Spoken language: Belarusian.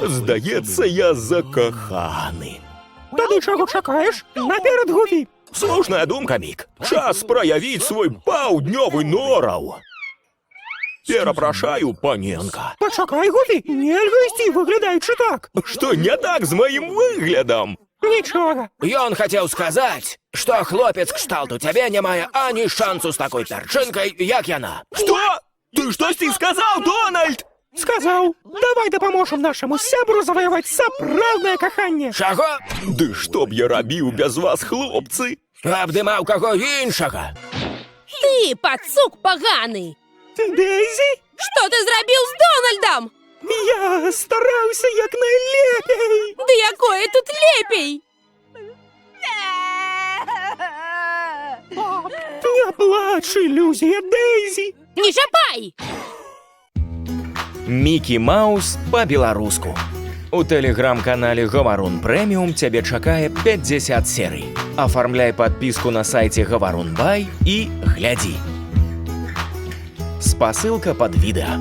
Здаецца, я закаханы. Тады чаго чакаеш? Наперад, Гуфі! Слушная думка, Мік. Час праявіць свой паўднёвы нораў. Перапрашаю, паненка. Пачакай, Гуфі, нельга ісці, выглядаючы так. Што не так з маім выглядам? Нічога. Ён хацеў сказаць, што хлопец кшталту цябе не мае ані шансу з такой перчынкай, як яна. Што? Ты штосьці сказаў, Дональд? Сказаў, давай дапаможам нашаму сябру заваяваць сапраўднае каханне. Чаго? Ды што б я рабіў без вас, хлопцы? Абдымаў каго іншага. Ты, пацук паганы! Дейзі, Што ты зрабіў з Дональдам? я стараўся як найлепей. Ды якое тут лепей? Не плач, ілюзія Дейзі. Не чапай! Мікі Маус па-беларуску. У тэлеграм-канале Гаварун Прэміум цябе чакае 50 серый. Афармляй падпіску на сайце Гаварун Бай і глядзі. Спасылка пад відэа.